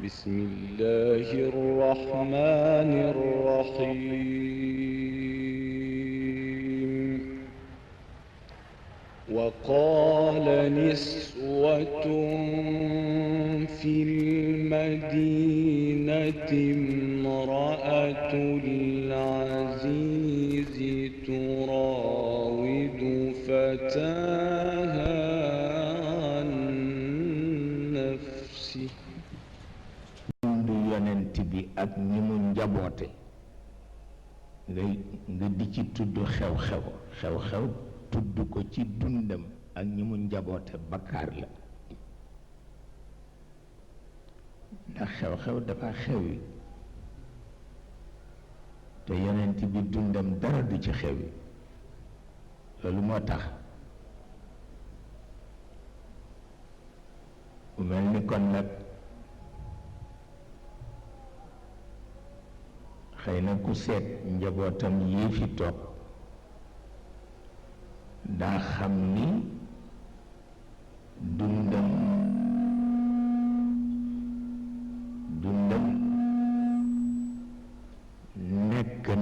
بسم الله الرحمن الرحيم وقال نسوة في المدينة امرأة العزيز تراود فتاها عن نفسه yonent bi ak ñi mu njaboote nga di ci tudd xew-xew tudd ko ci dundam ak ñi mu njaboote bakkaar la ndax xew-xew dafa xewi te yonent bi dundam dara du ci xewi loolu moo tax mu mel ni kon nag xëy na ku seet njabootam yii fi toog daa xam ni dundam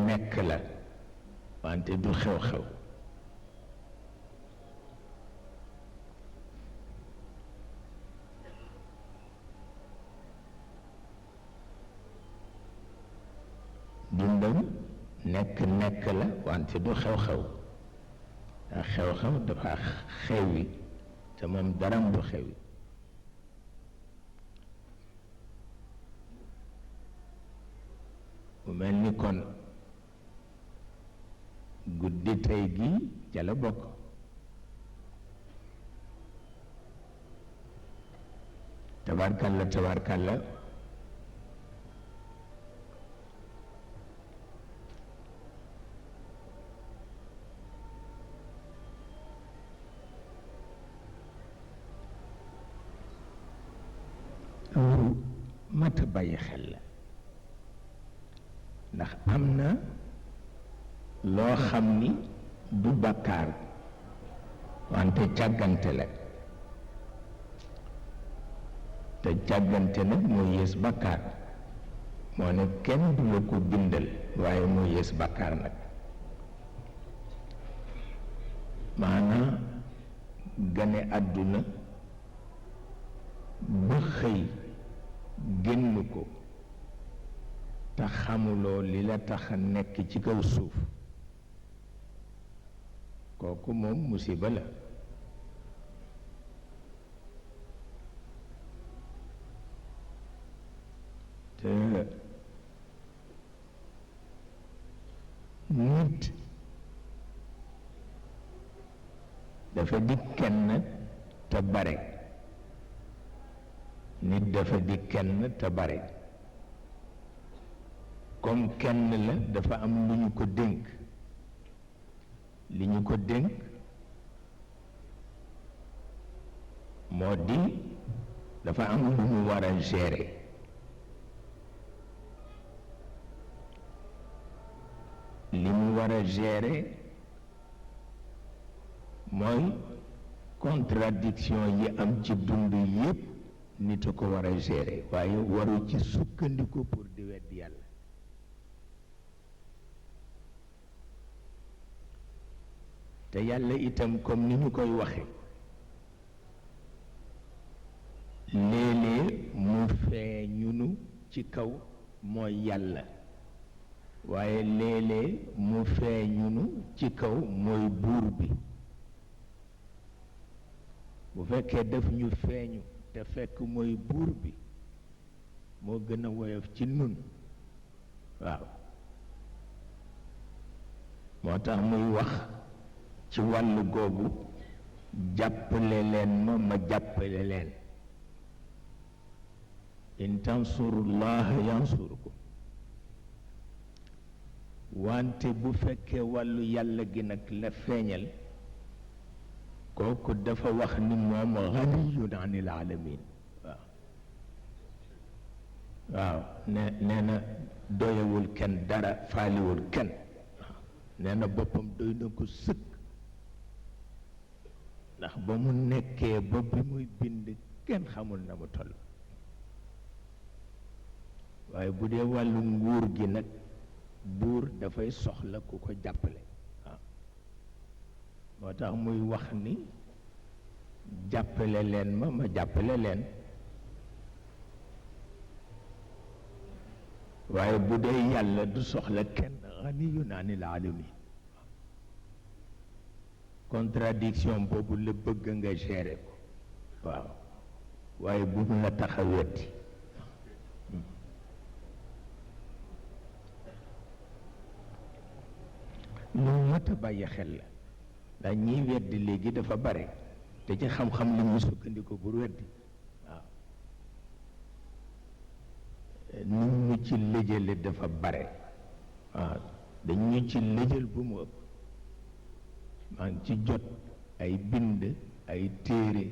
nekk la wante du xew-xew dundam nekk la wante du xew-xew ndax xew-xew dafa xewi te moom daram du xewi mu mel ni kon guddi tey gi ca la bokk tabarkalla mata bàyyi xel la ndax am na loo xam ni du bàkkaar wante càggante la te càggante nag moo yées bàkkaar moo ne kenn du la ko bindal waaye moo yées bàkkaar nag maanaa gane àdduna ba xëy génn ko te xamuloo li la tax a nekk ci kaw suuf kooku moom musiba la te nit dafa di kenn te bare nit dafa di kenn te bare comme kenn la dafa am lu ñu ko dénk li ñu ko dénk moo di dafa am lu mu war a gérer li mu war a gérer mooy contradiction yi am ci dund yépp nit a ko war a gérer waaye waru ci sukkandiku pour di weddi yàlla te yàlla itam comme ni ñu koy waxe léeg-léeg mu feeñunu ci kaw mooy yàlla waaye léeg-léeg mu feeñunu ci kaw mooy buur bi bu fekkee daf ñu feeñu te fekk mooy buur bi moo gën a woyof ci nun waaw moo tax muy wax ci wàllu googu jàppale leen ma jàppale leen in tansurullaha yansurkum wante bu fekkee wàllu yàlla gi nag la feeñal kooku dafa wax ni moom ganiyun anil alamin waaw nee na doyewul kenn dara faaliwul kenn nee na boppam doy na ko sëkk ndax ba mu nekkee ba bi muy bind kenn xamul na mu toll waaye bu dee wàllu nguur gi nag buur dafay soxla ku ko jàppale waaw moo tax muy wax ni jàppale leen ma jàppale leen waaye bu dee yàlla du soxla kenn ganiyun anil alamin contradiction boobu la bëgg nga gérer ko waaw waaye bu mu la tax a wetti lu mat a bàyyi xel la ndax ñiy weddi léegi dafa bare te ci xam-xam li ñu sukkandiku pour weddi waaw nit ñu ci lëjale dafa bare waaw dañ ñu ci lëjal bu mu ëpp maa ngi ci jot ay bind ay téere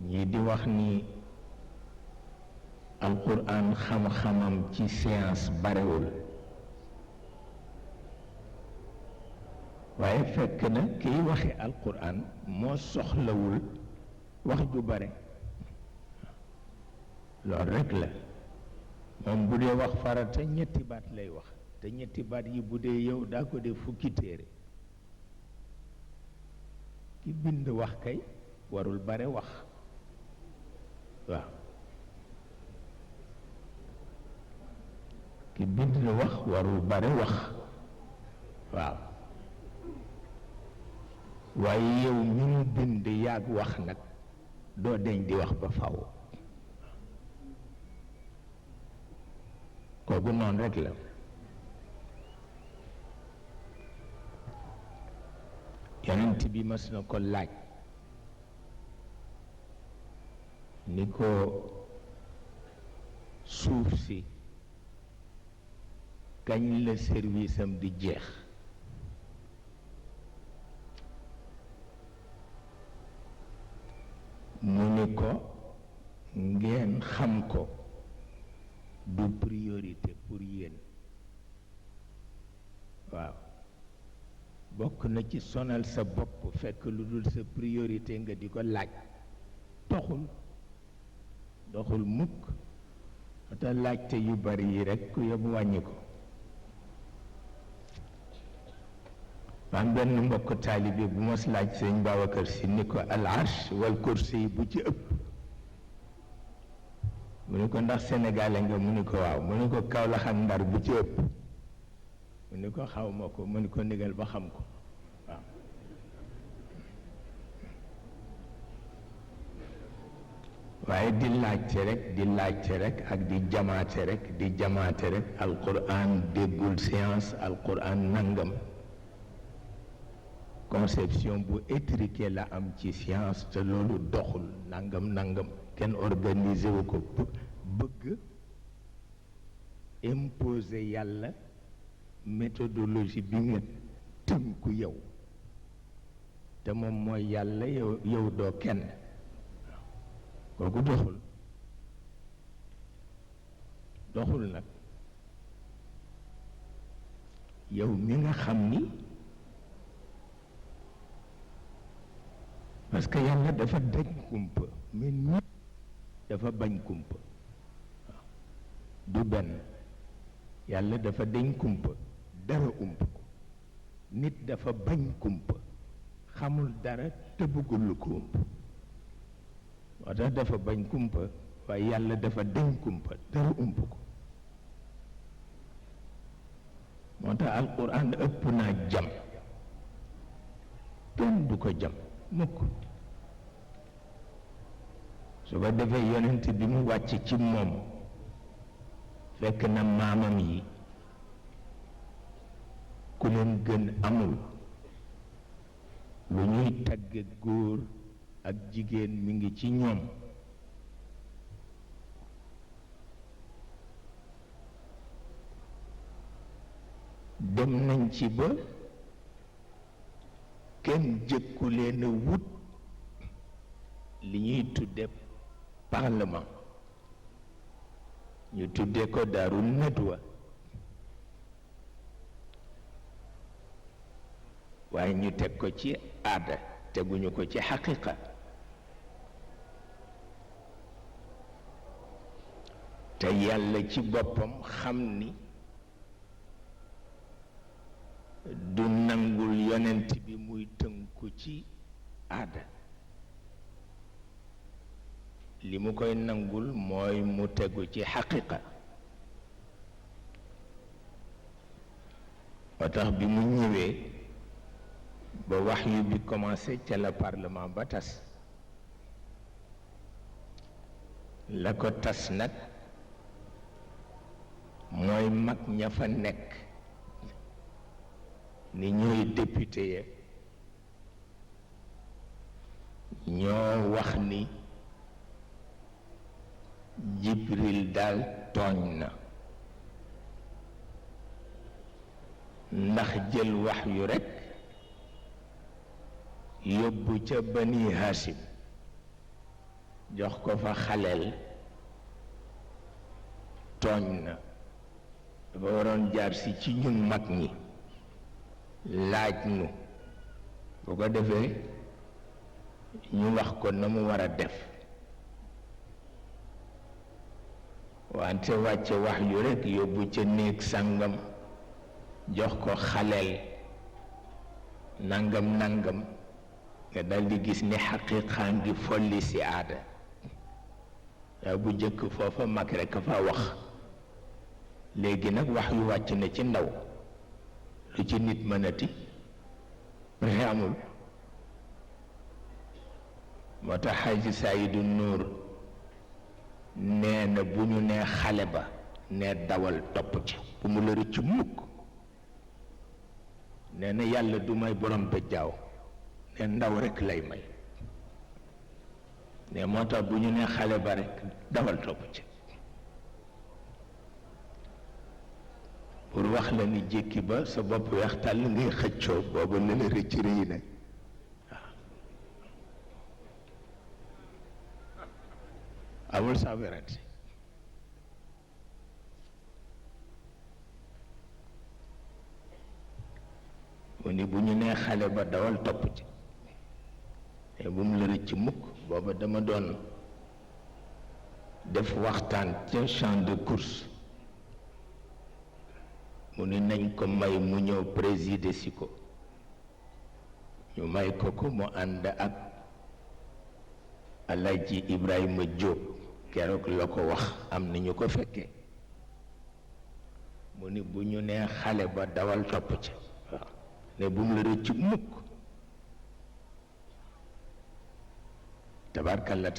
ñii di wax ni alquran xam-xamam ci science barewul waaye fekk na kiy waxe alquran moo soxlawul wax ju bare loolu rekk la moom bu dee wax farata ñetti baat lay wax te ñetti baat yi bu dee yow daa ko def fukki téere ki bind wax kay warul bare wax waaw ki bind wax warul bare wax waaw waaye yow ñu mu bind yaag wax nag doo deñ di wax ba faw kooku noonu rekk la yonent bi mas na ko laaj ni ko suuf si kañ la service am di jeex mu ni ko ngeen xam ko du priorité pour yéen waaw bokk na ci sonal sa bopp fekk lu dul sa priorité nga di ko laaj doxul mukk te laajte yu bari yi rekk ku yóbbu wàññi ko man benn mbokk taalibe bu mos laaj sëñ Babacar Si ni ko al arsh wal kursi yi bu ci ëpp mu ni ko ndax sénégalais nga mu ni ko waaw mu ni ko Kaolack ak Ndar bu ci ëpp mu ni ko xaw ma ko mu ni ko ndigal ba xam ko waaw waaye di laajte rek ak di jamaate rek alquran déggul science alquran nangam conception bu étriquée la am ci science te loolu doxul nangam kenn organisé wu ko bëgg imposer yàlla méthodologie bi nga tënku yow te moom mooy yàlla yow doo kenn kooku doxul nag yow mi nga xam ni parce que yàlla dafa dañ kumpa mais nit dafa bañ kumpa waaw du benn yàlla dafa dañ kumpa dara ump ko nit dafa bañ kumpa xamul dara te bëggul lu ko ump moo tax dafa bañ kumpa waaye yàlla dafa dañ kumpa dara ump ko moo tax alquran ëpp naa jam kenn du ko jam mukk su ko defee yonent bi mu wàcc ci moom fekk na maamam yi ku leen gën amul lu ñuy tagge góor ak jigéen mi ngi ci ñoom dem nañ ci ba kenn jëkku leen a wut li ñuy tudde parlement ñu tudde ko daarul nadwa waaye ñu teg ko ci aada teguñu ko ci xaqiqa te yàlla ci boppam xam ni du nangul yonent bi muy tënku ci aada li mu koy nangul mooy mu tegu ci xaqiqa moo tax bi mu ñëwee ba waxyu bi commencé ca la parlement ba tas la ko tas nag mooy mag ña fa nekk ni ñooy député ya ñoo wax ni Jibril daal tooñ na ndax jël wax yu rekk yóbbu ca Bani Hashim jox ko fa xaleel tooñ na dafa waroon jaar si ci ñun mag ñi laaj nu bu ko defee ñu wax ko na mu war a def wante wàcce wax yu rekk yóbbu ca néeg sàngam jox ko xaleel nangam nangam nga daldi gis ni xaqiiqaa ngi folli ci aada yaa bu jëkk foofa mag rekk a fa wax léegi nag wax yu wàcc na ci ndaw lu ci nit mënati pexe amul moo tax Xaaji Saydu Nuur nee na bu ñu nee xale ba nee dawal topp ci bu mu la rëcc mukk nee na yàlla du may borom bejjaaw ne ndaw rekk lay may ne moo tax bu ñu nee xale ba rekk dawal topp ci pour wax la ni jékki ba sa bopp weex tàll ngay xëccoo booba la la rëcc rëy na amul sax werante mu ni bu ñu nee xale ba dawal topp ci te bu mu la rëcc mukk booba dama doon def waxtaan ca champ de course mu ni nañ ko may mu ñëw présider si ko ñu may ko ko mu ànd ak Alaaji Ibrahima Diop keroog la ko wax am na ñu ko fekkee mu ni bu ñu nee xale ba dawal topp ci waaw ne bu mu la rëcc mukk tabarkalla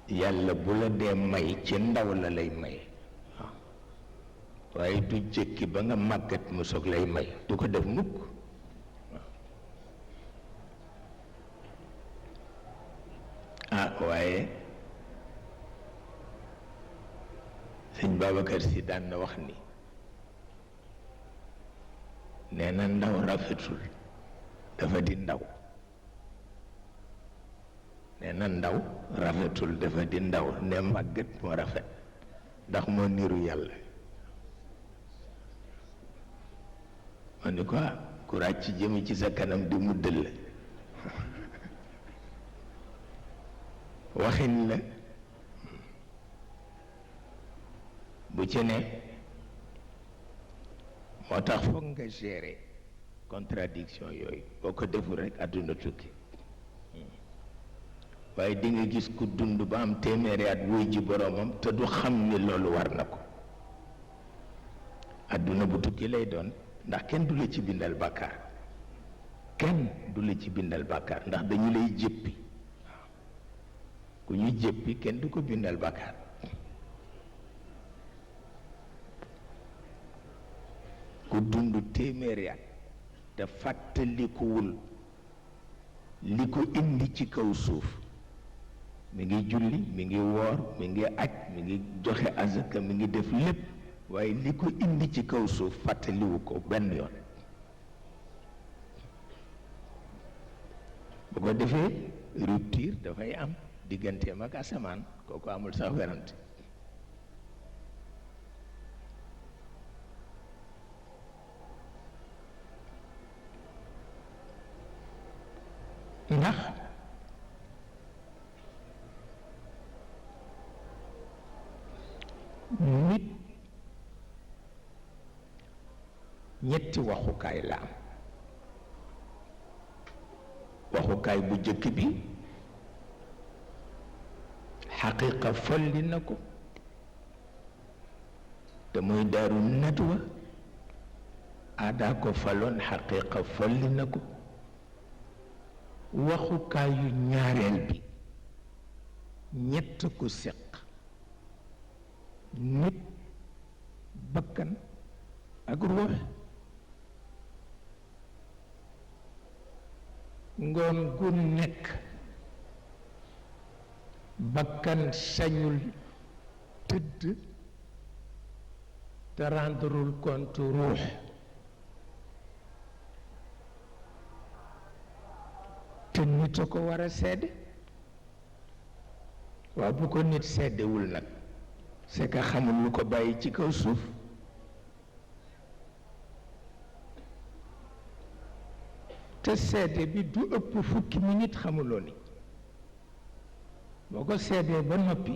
yàlla bu la dee may ci ndaw la lay may waaw waaye du jëkki ba nga màggat mu soog lay may du ko def mukk waaye sëñ Babacar Si daan na wax ni nee na ndaw rafetul dafa di ndaw nee na ndaw rafetul dafa di ndaw ne màggat moo rafet ndax moo niru yàlla ma ni ko ku ràcc jëme ci sa kanam di muddal la waxin la bu ci ne moo tax foog nga gérer contradiction yooyu boo ko deful rekk àdduna tukki waaye di nga gis ku dund ba am téeméeri at wuy ji boroomam te du xam ni loolu war na ko àdduna bu tukki lay doon ndax kenn du la ci bindal bàkkaar kenn du la ci bindal bàkkaar ndax dañu lay jéppi ku ñu jéppi kenn du ko bindal bàkkaar ku dund téeméeri at te fàttalikuwul li ko indi ci kaw suuf mi ngi julli mi ngi woor mi ngi aj mi ngi joxe azaka mi ngi def lépp waaye li ko indi ci kaw suuf fàttaliwu ko benn yoon bu ko defee rupture dafay am digganteem ak asamaan kooku amul sax werante ndax nit ñetti waxukaay la am. waxukaay bu jëkk bi xaqiqa folli na ko te muy daaru nadwa aadaa ko faloon xaqiqa folli na ko. waxukaayu ñaareel bi ñett ko séq nit bakkan ak ruux. ngoon gu nekk bakkan sañul tëdd te rendrul compte ruux. te nit a ko war a seede. waaw bu ko nit seddewul nag c'est que xamul lu ko bàyyi ci kaw suuf. te seede bi du ëpp fukki minute xamuloo ni boo ko seedee ba noppi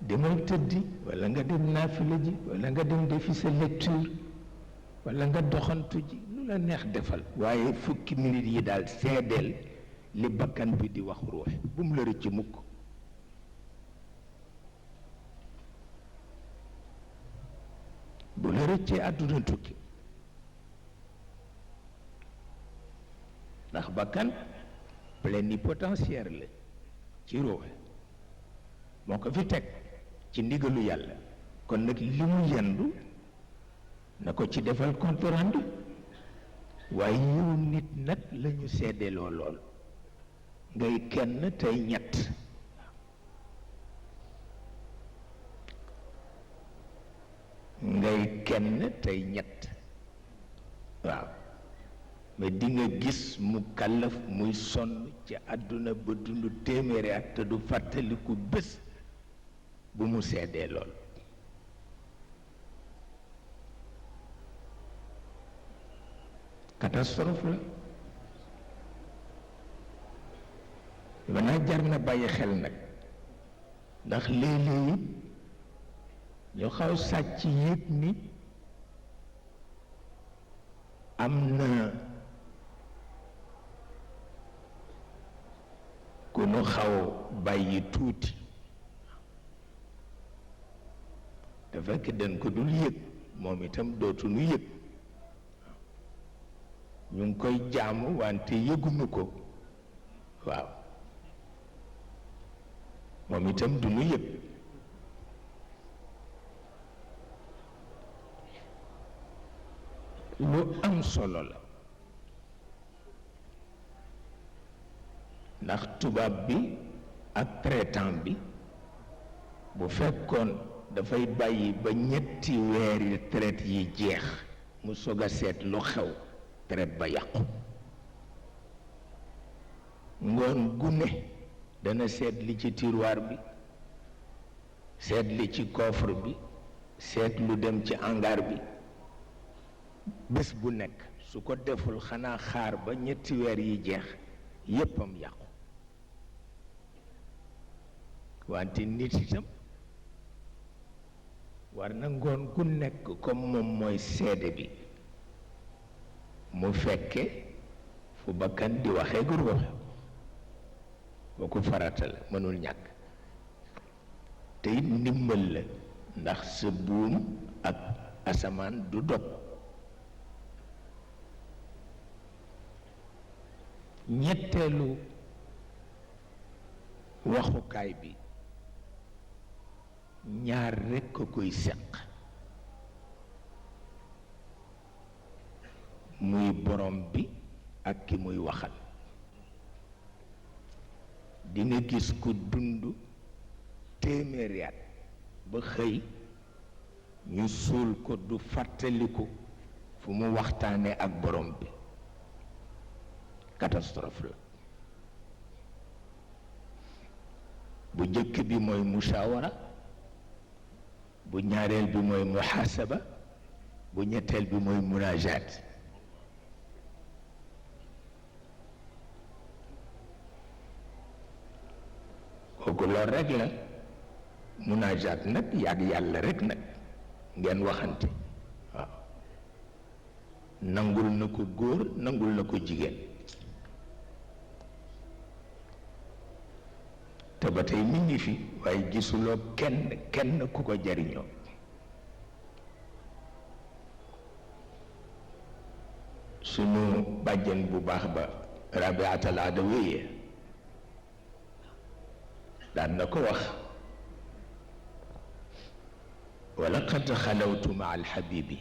demal tëddi walla nga dem naafila ji walla nga dem defi sa lecture walla nga doxantu ji lu la neex defal waaye fukki minute yi daal seedeel li bakkan bi di wax ruux bu mu la rëcc mukk. bu la rëccee àdduna tukki. ndax bakkan plénipotentiaire la ci ruux moo ko fi teg ci ndigalu yàlla kon nag li mu yendu na ko ci defal compte rendu waaye yow nit nag la ñu seedeloo lool ngay kenn tey ñett. ngay kenn tey ñett waaw. mais di nga gis mu kàllaf muy sonn ci àdduna ba dund téeméeri at te du fàttaliku bés bu mu seedee lool. catastrophe la. wanaa jar na bàyyi xel nag ndax léeg-léeg ñu xaw sàcc yëg ni am na ku nu xaw bàyyi tuuti te fekk dañ ko dul yëg moom itam dootu nu yëg ñu ngi koy jaamu wante yëgunu ko waaw moom itam du nu yëg. lu am solo la ndax tubaab bi ak traitant bi bu fekkoon dafay bàyyi ba ñetti weeri traite yi jeex mu soog a seet lu xew traite ba yàqu. ngoon gu ne dana seet li ci tiroir bi seet li ci coffre bi seet lu dem ci hangar bi. bés bu nekk su ko deful xanaa xaar ba ñetti weer yi jeex yéppam yàqu. wante nit itam war na ngoon gu nekk comme moom mooy seede bi mu fekke fu bakkan di waxee gu ruux boo ko farata la mënul ñàkk te it ndimbal la ndax sa buum ak asamaan du dog. ñetteelu waxukaay bi ñaar rekk a koy seq muy borom bi ak ki muy waxal. di nga gis ku dund téeméeri at ba xëy ñu suul ko du fàttaliku fu mu waxtaanee ak borom bi. catastrophe la. bu jëkk bi mooy mushawara bu ñaareel bi mooy muhasaba bu ñetteel bi mooy munajat. kooku lool rek la munaajaat nag yàgg yàlla rek nag ngeen waxante waaw nangul na ko góor nangul na ko jigéen te ba tey mi ngi fi waaye gisuloo kenn ku ko jariñoo sunu bàjjen bu baax ba Rabiatal Adawiya daan na ko wax wala qad xalawtu maa alxabibi